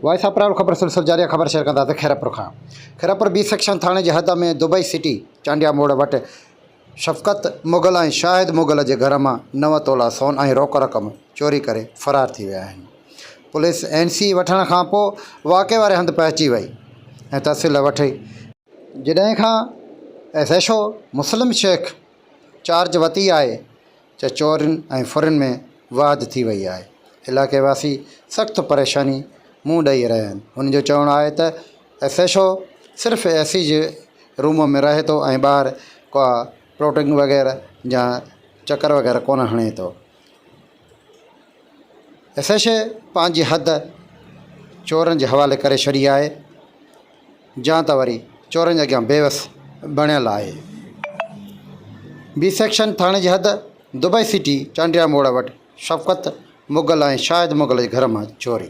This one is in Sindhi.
وائس آف پرائول خبر سلسلو جاري آهي خبر شيئر ڪنداسين خيرپور کان خيرپور بي سيڪشن ٿاڻي جي حد ۾ دبئي سٽي چانڊيا موڙ وٽ شفقت مغل ۽ شاهد مغل جي گهر مان نو تولا سون ۽ روڪ رقم چوري ڪري فرار ٿي ويا آهن. پوليس اين سي وٺڻ کان پوء واقعي واري هنڌ پهچي وئي ۽ تفصيل وٺي. جڏهن کان S H O Muslim Shaikh charge وتي آهي ته چورين ۽ ڦرين ۾ واڌ ٿي وئي آهي. علائقي واسي سخت پريشاني منهن ڏئي رهيا آهن. هن جو چوڻ آهي ته ايس ايڇ او صرف اي سي جي روم ۾ رهي ٿو ۽ ٻاهر ڪا پلوٽنگ وغيره يا چڪر وغيره ڪونه هڻي ٿو. ايس ايڇ اي پنهنجي حد چورن جي حوالي ڪري ڇڏي آهي يا ته وري چورن جي اڳيان بيوس بڻيل آهي. بي سيڪشن ٿاڻي جي حد دبئي سٽي چانڊيا موڙ وٽ شفقت مغل ۽ شاهد مغل جي گهر مان چوري.